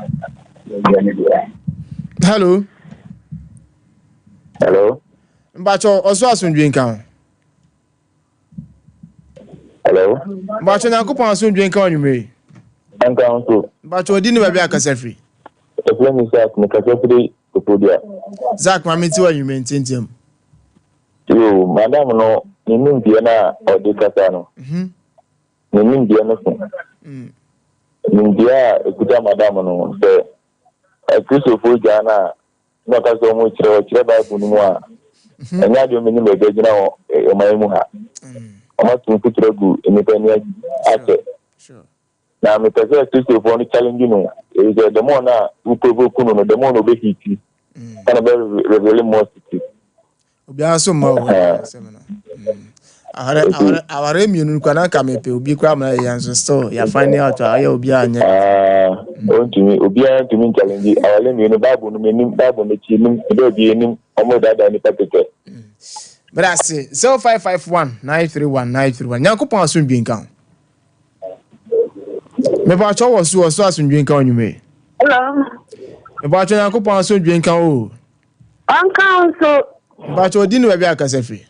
Hello. Hello. Mpaakyɛw, ɔso asomdwe nka ho. Hello. Mpaakyɛw, Nyankopɔn asomdwe nka w'anwummere. Nka ho so. Mpaakyɛw, ɔdi ne baabi akasa firi? Ɛfrɛ me Zak, mekasa firi Koforidua. Zak, maame nti w'anwummere ntiantiam. Yo, madam no, ne nimdeɛ no a ɔde kasa no, ne nimdeɛ no so. Nimdeɛ a ɛkuta madam no, sɛ Akristofoɔ gyaa no a, na ɔka sɛ ɔmo kyerɛ, ɔkyerɛ Bible no mu a, ɛnyɛ adeɛ ɔmo anim baabi agyina wɔ ɔman mu ha. Ɔmo ato mfuturo agu nnipa ani akyɛ. Na mepɛ sɛ Kristofoɔ no challenge no, ɛfiri sɛ the more na wo provoke no, the more na ɔbɛhiti, ɛna ɔbɛ reveal more secret. Obiara nso mma wo asɛm no. Aware aware aware mmienu kora na nka mepɛ obi kora ma yɛ nso still yɛ find out a ɔyɛ obiara nyɛ. Ɔntumi, obiara ntumi nchallenge aware mmienu. Bible no menim, Bible no akyi nim, ɛdɛ obi anim, ɔmo daadaa nipa kɛkɛ. Meda ase. 0551 931 931. Nyankopɔn asomdwe nka ho. Mepaakyɛw, wɔ so, wɔ so, asomdwe nka wo nwumere. Hello. Mepaakyɛw, Nyankopɔn asomdwe nka wo. Ɔnka wo nso. Mepaakyɛw, odi ne baabi akasa firi?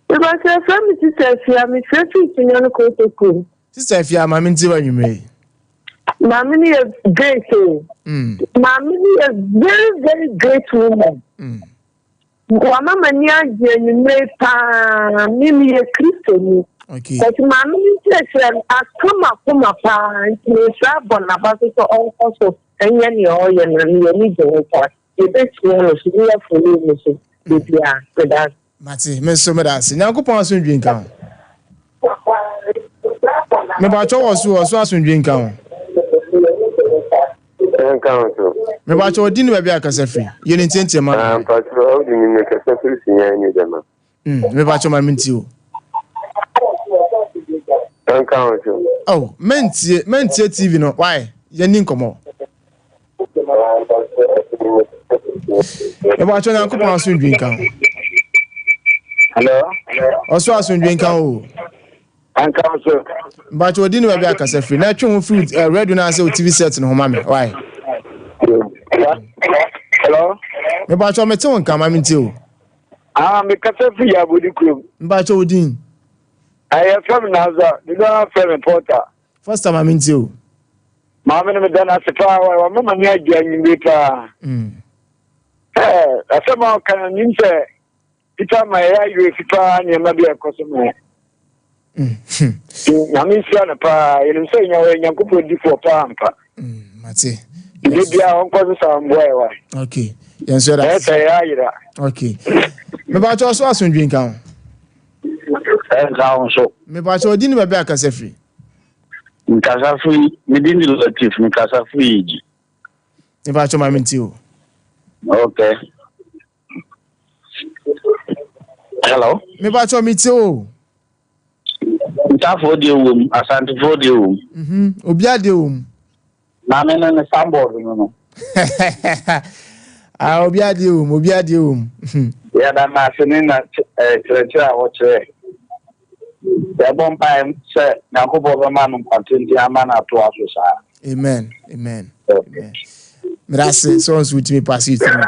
Mepaakyɛw, frɛ me Sister Afia, mefrɛ firi Sunyani Kotoku. Sister Afia, maame nti wa nwumere. Maame no yɛ great o. Maame no yɛ very very great woman. Wama m'ani agye anwummere paa. Me meyɛ Kristoni. But maame no nkyerɛkyerɛ no aka m'akoma paa, nti mesrɛ abɔ n'aba so sɛ ɔnkɔ so ɛnyɛ nea ɔyɛ no, ne yɛni gye ho paa. Yɛbɛsua no so, ne yɛfollow no so baabiara. Meda ase. Mate, me nso meda ase. Nyankopɔn asomdwe nka ho. Mepaakyɛw, wɔ so, wɔ so, asomdwe nka ho. Nka ho so. Mepaakyɛw, odi ne baabi akasa firi? Yɛ ne ntiantia ma. Ah, mpaakyɛw, ɔdi ne ne kasa firi Sunyani dɛma. Mepaakyɛw, ma me ntie o. Nka ho so. Oh, mentie, mentie TV no. Why? Yɛni nkɔmmɔ. Mepaakyɛw, Nyankopɔn asomdwe nka ho. Hello. Ɔso asomdwe nka ho. Nka ho so. Mpaakyɛw, odi ne baabi akasa firi? Na ɛtwe ho firi radio no ase o TV set no ho ma me. Why? Hello. Mepaakyɛw, mete wo nka, ma me ntie o. Ah, mekasa firi Yabodi kurom. Mpaakyɛw, odin? Ɛyɛ fɛm Naza, dodo ara frɛ me Porter. Foster, ma me ntie o. Maame no, meda no ase paa, wama m'ani agye anwummere paa. Ɛɛ, asɛm a ɔka no, nim sɛ Peter ma ɛyɛ ayerɛ fi paa, nneɛma bi a ɛkɔ so ma. Nyame nhyira no paa, yɛnim sɛ nya ɔyɛ Nyankopɔn difoɔ paa ampa. Mate. Biribi biara ɔnkɔ so saa mboa yɛ wa. Okay. Yɛn nso yɛda ase. Ɛsɛ yɛ ayera. Okay. Mepakyɛ, ɔso asomdwe nka ho. Ɛnka ho so. Mepakyɛ, ɔdi ne baabi akasa firi? Nkasa firi, me din de Latif, nkasa firi Yigyi. Mepakyɛ, ma me nti o. Okay. Hello. Mepakyɛ, me tie o. Ntafoɔ deɛ wɔ mu, Asantefoɔ deɛ wɔ mu. Obiara deɛ wɔ mu. Maame no ne signboard no. Ah, obi adeɛ wɔ mu, obi adeɛ wɔ mu. Yɛda no ase ne na kyerɛkyerɛ a wɔkyerɛ. Yɛbɔ mpae sɛ Nyankopɔn bɛma no nkwa tenten ama no atoa so saa. Amen. Amen. Amen. Meda ase sɛ wɔn nso wotumi pass it through.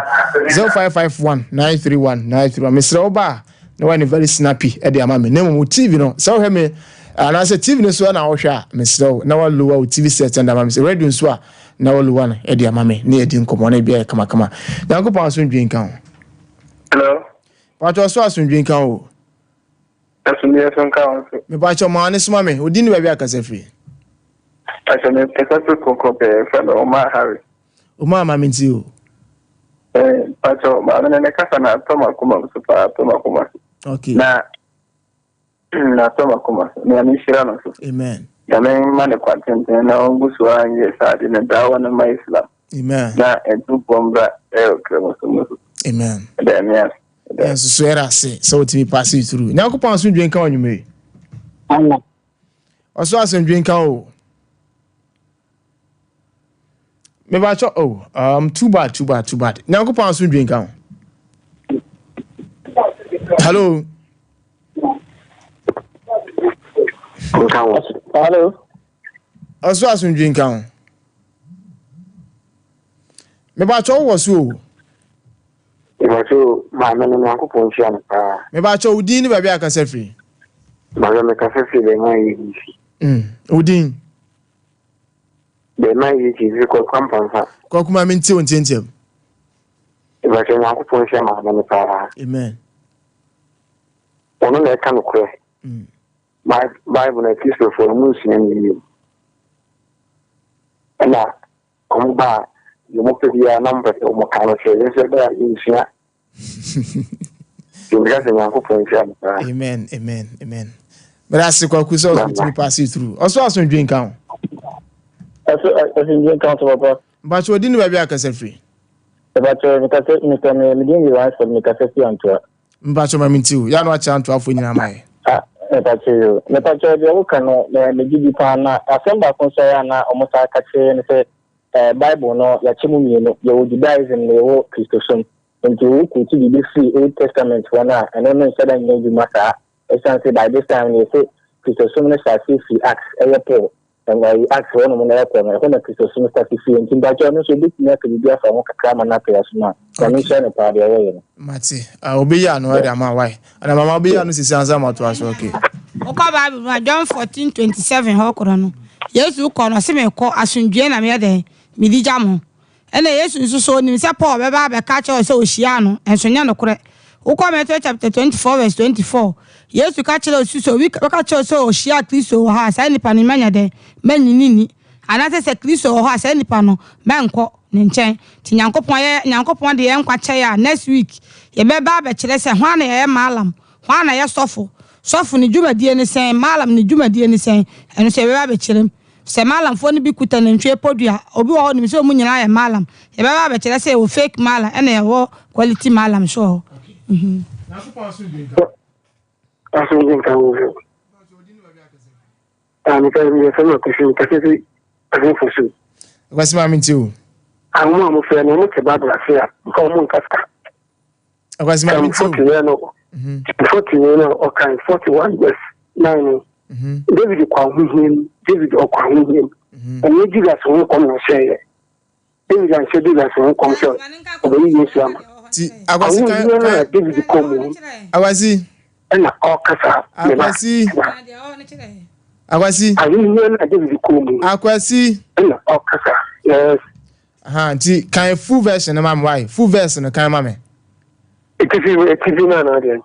0551 931 931. Mesrɛ wo ba a na wɔayɛ no very snappy de ama me. Na mmom wo TV no, sɛ wohwɛ me anaasɛ TV no so na wohwɛ a, mesrɛ wo na walowa wo TV set no de ama me. Sɛ radio nso a, na walowa no de ama me na yɛdi nkɔmmɔ na ebi ayɛ kamakama. Nyankopɔn asomdwe nka wo. Hello. Patro so asomdwe nka wo. Asomdwe nso nka wo nso. Mepakyɛ maa ne soma me. Odin ne baabi akasa firi. Pakyɛ me kasa firi kronkron pɛɛ fɛ no Omar Harry. Omar ma me nti o. Eh, pakyɛ maame no ne kasa na atɔ m'akoma so paa atɔ m'akoma so. Okay. Na na atɔ m'akoma so. Nyame nhyira no so. Amen. Nyame mma ne kwa tenten na ɔngu so a nyɛ saa de ne daa wɔ ne ma Islam. Amen. Na ntumfoɔ mbra ɛwɔ kramosom no so. Amen. Ɛda me ase. Yɛn nso so yɛda ase sɛ wotumi pass it through. Nyankopɔn asomdwe nka wo anwummere. Ɔso asomdwe nka wo. Mebakyɛ oh too bad too bad too bad. Nyankopɔn asomdwe nka wo. Hello. Nka wo. Hello. Ɔso asomdwe nka wo. Mebakyɛ wo wɔ so o. Mebakyɛ maame no Nyankopɔn nhyira no paa. Mebakyɛ wo din ne baabi a kasa firi. Maame mekasa firi bɛma ADC. Wo din? Bɛma ADC firi Kwaku Ampɔnsa. Kwaku ma mente wo ntiantiam. Mebakyɛ Nyankopɔn nhyira maame no paa. Amen. Ɔno na ɛka nokorɛ. Bible na Kristofoɔ no mu nsua no yie. Ɛna wɔn ba a deɛ wɔn pɛ biara na wɔn pɛ sɛ wɔn ka no kyerɛ yɛn nso ɛbɛyɛ a yɛnsua. Nti meka sɛ Nyankopɔn nhyira mo paa. Amen, amen, amen. Meda ase Kwaku sɛ ɔtumi pass it through. Ɔso asomdwe nka ho. Ɔso asomdwe nka ho papa. Mpakyɛ odi ne baabi akasa firi. Mpakyɛ mekasa Mr. Me me din de Ransford mekasa fi Antoa. Mpakyɛ ma menti o. Ya no akyɛ Antoafoɔ nyinaa ma yɛ. Ah, mepakyɛ yo. Mepakyɛ deɛ woka no me megye di paa na asɛm baako nso ayɛ a na wɔn saa ka kyerɛ ne sɛ eh, Bible no yɛakyɛ mu mmienu. Yɛwɔ Judaism na yɛwɔ Kristosom. Nti wo quote biribi firi Old Testament hɔ no a, ɛno no nhyɛ da nyɛ adwuma saa. Ɛsiane sɛ by this time no yɛsɛ Kristosom no hyɛ aseɛ firi Acts, ɛyɛ Paul. Ɛnna Acts hɔ nom na ɛkɔ no, ɛhɔ na Kristosom start firi. Nti mpakyɛw no nso obetumi aka biribi afa ho kakra ama no atɔ yɛn asom a, Nyame nhyira no paa deɛ ɔyɛ no. Mate. Ah, obeyi ano ɛde ama why? Ana mama obeyi ano sisi ansa ma to aso okay. Wokɔ Bible mu a, John 14:27 hɔ korɔ no, Yesu kɔ no, ɔse mekɔ, asomdwoeɛ na meyɛ dɛn? Mede gya mo. Ɛnna Yesu nso so ɔnim sɛ Paul bɛba abɛka akyerɛ wɔn sɛ ɔhyiaa no, nso nyɛ nokorɛ. Wokɔ Matthew chapter 24 verse 24, Yesu ka kyerɛɛ osu sɛ obi bɛka kyerɛ wo sɛ ɔhyiaa Kristo wɔ hɔ a, saa nipa no mɛnyɛ dɛn? Mɛnnye no nni. Anaasɛ sɛ Kristo wɔ hɔ a, saa nipa no mɛnkɔ ne nkyɛn. Nti Nyankopɔn yɛ Nyankopɔn de yɛn nkwa kyɛ yɛn a, next week yɛbɛba abɛkyerɛ sɛ hwan na yɛyɛ Mallam, hwan na yɛ sɔfo, sɔfo ne dwumadie ne sɛn, Mallam ne dwumadie ne sɛn, ɛno nso yɛbɛba abɛkyerɛ mu. Sɛ Mallamfoɔ no bi kuta nantwie podua a, obi wɔ hɔ a ɔnim sɛ wɔn nyinaa yɛ Mallam. Yɛbɛba abɛkyerɛ sɛ yɛwɔ fake Mallam ɛna yɛwɔ quality Mallam nso wɔ hɔ. Mhm. Asomdwe nka wo nso. Ah, meka yɛfrɛ me Akwasi, mekasa fi Ahemfo so. Akwasi maame nti o. Ahoma a mofrɛ no, wɔte Bible ase a, nka wɔn nkasa. Akwasi maame nti o. 41 no, 41 no, ɔkan 41 verse 9 no. David kɔ ahohia mu, David ɔkɔ ahohia mu. Ɛnyɛ Judas ho nkɔm na ɔhyɛeɛ. David anhyɛ Judas ho nkɔm sɛ ɔbɛyi Yesu ama. Ti akwasi kan ahohia no na David kɔ mu. Akwasi. Ɛna ɔkasa ne ba. Akwasi. Akwasi. Ahohia no na David kɔ mu. Akwasi. Ɛna ɔkasa. Yes. Aha, nti kan full version no ma me why? Full verse no kan ma me. Etifi etifi na na deɛ.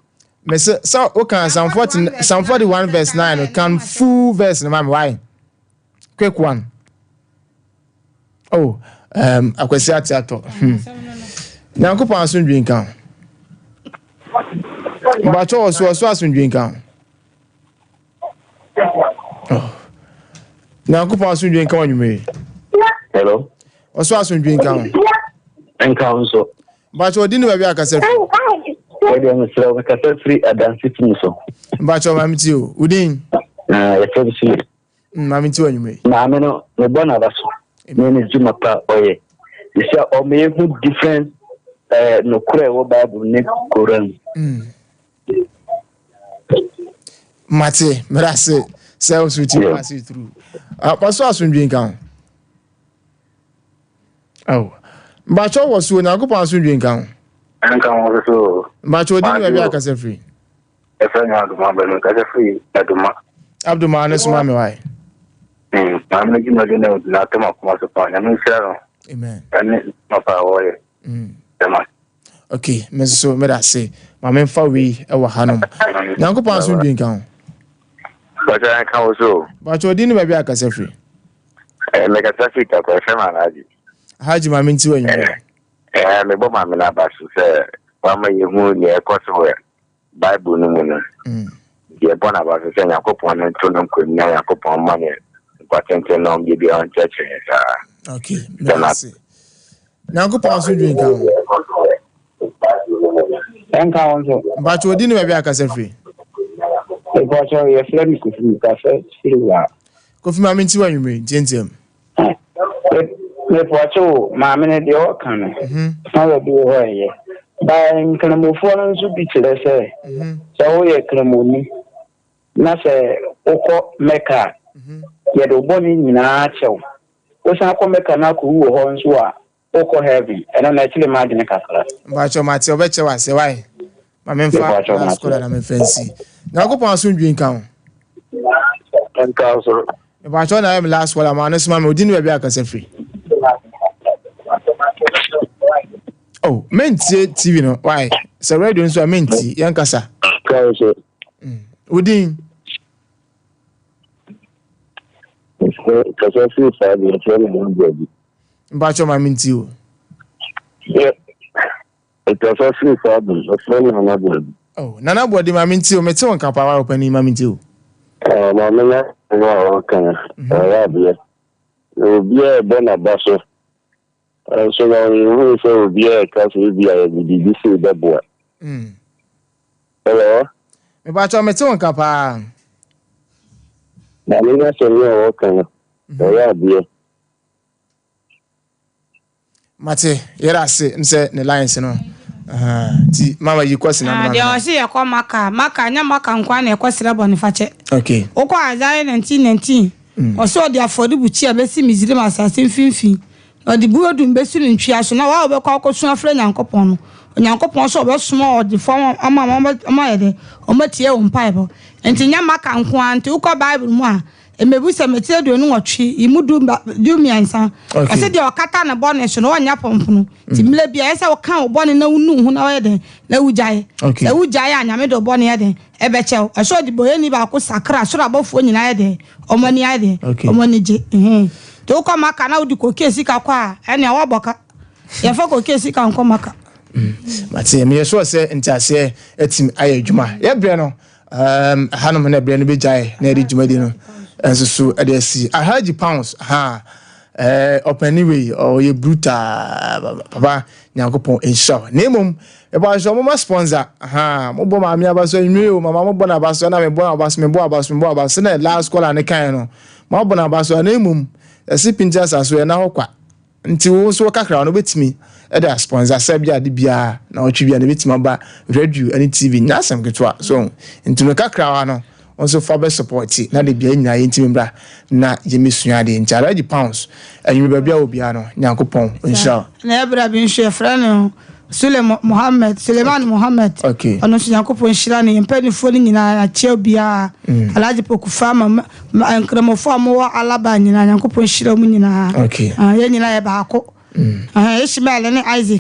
Me se sɛ o kan Psalm 40 Psalm 41 verse 9 no kan full verse no ma me why? Quick one. Oh, akwasi ate atɔ. Nyankopɔn asomdwe nka ho. Mbatwɔ wɔ so ɔso asomdwe nka ho. Oh. Nyankopɔn asomdwe nka wanwumere. Hello. Ɔso asomdwe nka ho. Nka ho nso. Mbatwɔ ɔdi ne baabi akasa firi. Wɔde mesrɛ wo mekasa firi adanse fum so. Mbatwɔ maame ti o. Wodin? Yɛfrɛ me Sule. Maame ti wanwumere. Maame no mebɔ n'aba so. Ne ne dwuma pa ɔyɛ. Sɛ ɔma yɛhu different. Nokorɛ a ɛwɔ Bible ne Koran mu. Mate, meda ase sɛ wo so tumi pass it through. Pastor asomdwe nka ho. Oh. Mbakyɛ wɔ so Onyankopɔn asomdwe nka ho. Nka ho so. Mbakyɛ odi ne baabi akasa firi. Ɛfɛ nyɛ adoma bɛ no kasa firi adoma. Abdoma ne soma me wae. Maame no dwumadi na ɔdi n'atɔm akoma so paa. Nyame nhyira no. Amen. Ɛne papa a wɔyɛ. Dɛma. Okay, me nso meda ase. Ma memfa wei wɔ hanom. Nyankopɔn asomdwe nka ho. Bàtà nka wo so. Bàtà odi ne baabi akasa firi. Eh, mekasa firi takwa ɛfɛ ma alhaji. Alhaji maame nti wɔ anwummerɛ. Eh, mebɔ maame no aba so sɛ wama yɛhu nea ɛkɔ so wɔ Bible no mu no, yɛbɔ no aba so sɛ Nyankopɔn no nto no nkwa mu na Nyankopɔn mma no nkwa tenten na ɔmyɛ biara ɔnkyerɛkyerɛ yɛn saa. Okay, meda ase. Nyankopɔn asomdwe nka ho. Ɛnka ho nso. Mpakyɛ odi ne baabi akasa firi. Mpakyɛ yɛfrɛ me Kofi mekasa firi wa. Kofi maame nti wa nwumire ntiantiam. Mepakyɛ o, maame no deɛ ɔka no, fa baabi wɔ hɔ ɛyɛ. Ba nkramofoɔ no nso bi kyerɛ sɛ, sɛ woyɛ kramoni na sɛ wokɔ Mɛka a, yɛde wo bɔne nyinaa kyɛ wo. Wosan kɔ Mɛka na akɔwu wɔ hɔ nso a, Wokɔ heaven, ɛno no ɛkyere m'adwene kakra. Mpakyɛw mate ɔbɛkyerɛ wo aseɛ wai ma memfa last caller na memfa nsi. Nyankopɔn asomdwie nka wo. Nka wo so. Mpakyɛw na ayɛ me last caller ma no soma me odin ne baabi akasa firi. Oh, mentie TV no wai sɛ radio nso a mentie yɛn kasa. Nka wo so. Odin. Kasa firi saa deɛ ɛkyerɛ me ho baabi. Mpakyɛw ma me nti o. Yɛ ɛkasa firi saa de ɛfrɛ me Nana Boadi. Oh, Nana Boadi ma me nti o, mete wo nka paa wa ɔpanin ma me nti o. Ah, maame na no a ɔka no, ɔyɛ adeɛ. Na obiara ɛbɔ n'aba so. Nso na ɔnhunu sɛ obiara ɛka sɛ ebi a yɛde biribi sei bɛboa. Hello? Mepakyɛw mete wo nka paa. Maame no asɛm no a ɔka no, ɔyɛ adeɛ. Mate, yɛda ase m sɛ ne lines no. Nti mama yi kɔ sena Ah, deɛ ɔse yɛkɔ Maka, Maka, nyɛ Maka nkoa na yɛkɔ srɛ bɔnefakyɛ. Okay. Wokɔ Isaiah 19 19, ɔse ɔde afɔrebukyia bɛsi Misraim asase mfimfini, na ɔde buodum bɛsi no ntwea so, na wɔn a wɔbɛkɔ akɔsu afrɛ Nyankopɔn no, Onyankopɔn nso ɔbɛsoma ɔgyefoɔ ama wɔn, wɔayɛ dɛ, wɔatie wo mpaebɔ. Nti nyɛ Maka nkoa, nti wokɔ Bible mu a, Mmebusɛm etiri 28 yi mu du 13. Ɔse deɛ ɔkata ne bɔne so no ɔnyɛ pɔmpono. Nti mmerɛ biara ɛyɛ sɛ woka wo bɔne na wonu wo ho na woyɛ dɛn? Na wogyae. Sɛ wogyae a Nyame de wo bɔne yɛ dɛn? Ɛbɛkyɛ wo. Ɛsɛ ɔdebɔyɛni baako sakra soro abɔfoɔ nyinaa yɛ dɛn? Wɔn ani ayɛ dɛn? Wɔn ani gye. Nti wokɔ Maka na wode kokie sika kɔ a ɛnea woabɔ ka. Yɛmfa kokie sika nkɔ Maka. Mate, meyɛ sure sɛ nteaseɛ atim ayɛ adwuma. Yɛbrɛ no Um, ɛhanom na ɛberɛ no bɛgyae na yɛde dwumadi no nso so de asi. Alhaji Pounds, ha, eh, ɔpani wei, ɔyɛ brutal, papa, Nyankopɔn nhyira wo. Na mmom, ɛbɔ ahwɛ ɔmo ma sponsor, ha, mobɔ maame aba so anwumere o, mama mobɔ n'aba so, ɛna mebɔ n'aba so, mebɔ aba so, mebɔ aba so, na last caller ne kan no, mabɔ n'aba so, na mmom, ɛsi pinti asase ɛna hɔ kwa. Nti wo nso wo kakra no wobɛtumi de aspɔnsa sɛ bi ade biara na ɔtwe biara na ɛbɛtumi aba radio ne TV nyɛ asɛm ketewa so nti no kakrawa no wo nso fa bɛ sɔpɔte na de bia nyinaa yɛntumi mbra na yɛmɛsua adeɛ nti Alhaji Pounds anwummerɛ baabi a wɔ biara no Nyankopɔn nhyira wo. Na ɛbra bi nso yɛfrɛ no Sule Mohammed, Suleiman Mohammed. Okay. Ɔno nso Nyankopɔn nhyira no. Yɛn mpanimfoɔ no nyinaa akyɛ obiara. Alhaji Poku Fama, Nkramofo a wɔwɔ Alaba nyinaa Nyankopɔn nhyira wɔn nyinaa. Okay. Ah, yɛn nyinaa yɛ baako. Ah, Ishmael ne Isaac.